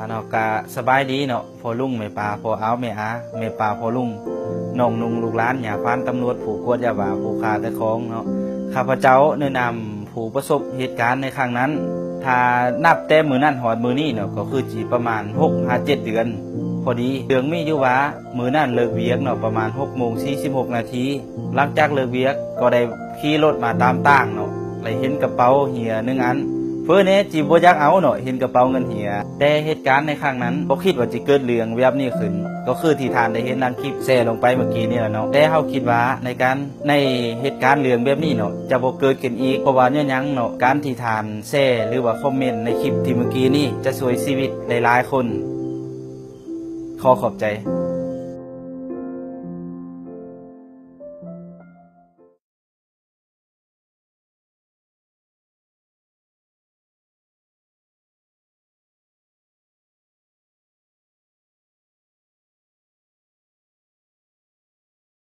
ເນາະ ກະສະບາຍດີເນາະ ພໍ່ລຸງແມ່ປ້າ ພໍ່ອາວແມ່ອາ ແມ່ປ້າພໍ່ລຸງ ນ້ອງນຸ່ງລູກຫຼານ ຍາພານຕຳຫຼວດ ຜູ້ກວດຢາບ້າ ຜູ້ຂ້າແຕ່ຂອງເນາະ. ຂ້າພະເຈົ້າໃນນາມຜູ້ປະສົບເຫດການໃນຄັ້ງນັ້ນ ຖ້ານັບແຕ່ມື້ນັ້ນຮອດມື້ນີ້ເນາະ ກໍຄືຊິປະມານຫົກຫາເຈັດເດືອນພໍດີ. ເລື່ອງມີຢູ່ວ່າ ມື້ນັ້ນເລີກວຽກເນາະ ປະມານຫົກໂມງສີ່ສິບຫົກນາທີ ຫຼັງຈາກເລີກວຽກກໍໄດ້ຂີ່ລົດມາຕາມທາງເນາະ ໄດ້ເຫັນກະເປົາເຫຍໜຶ່ງອັນ ເຟີແນ່ ຈິບໍ່ຢາກເອົາເນາະ ເຫັນກະເປົາເງິນເຫຍ. ແຕ່ເຫດການໃນຄັ້ງນັ້ນ ບໍ່ຄິດວ່າຊິເກີດເລື່ອງແບບນີ້ຂຶ້ນ ກໍຄືທີ່ທ່ານໄດ້ເຫັນໃນຄລິບແຊລົງໄປເມື່ອກີ້ນີ້ລະເນາະ. ແຕ່ເຮົາຄິດວ່າໃນການ ໃນເຫດການເລື່ອງແບບນີ້ເນາະ ຈະບໍ່ເກີດຂຶ້ນອີກ ເພາະວ່າຍ້ອນຫຍັງເນາະ ການທີ່ທ່ານແຊ ຫຼືວ່າຄອມເມັນໃນຄລິບທີ່ເມື່ອກີ້ນີ້ ຈະຊ່ວຍຊີວິດໄດ້ຫຼາຍຄົນ. ຂໍຂອບໃຈ.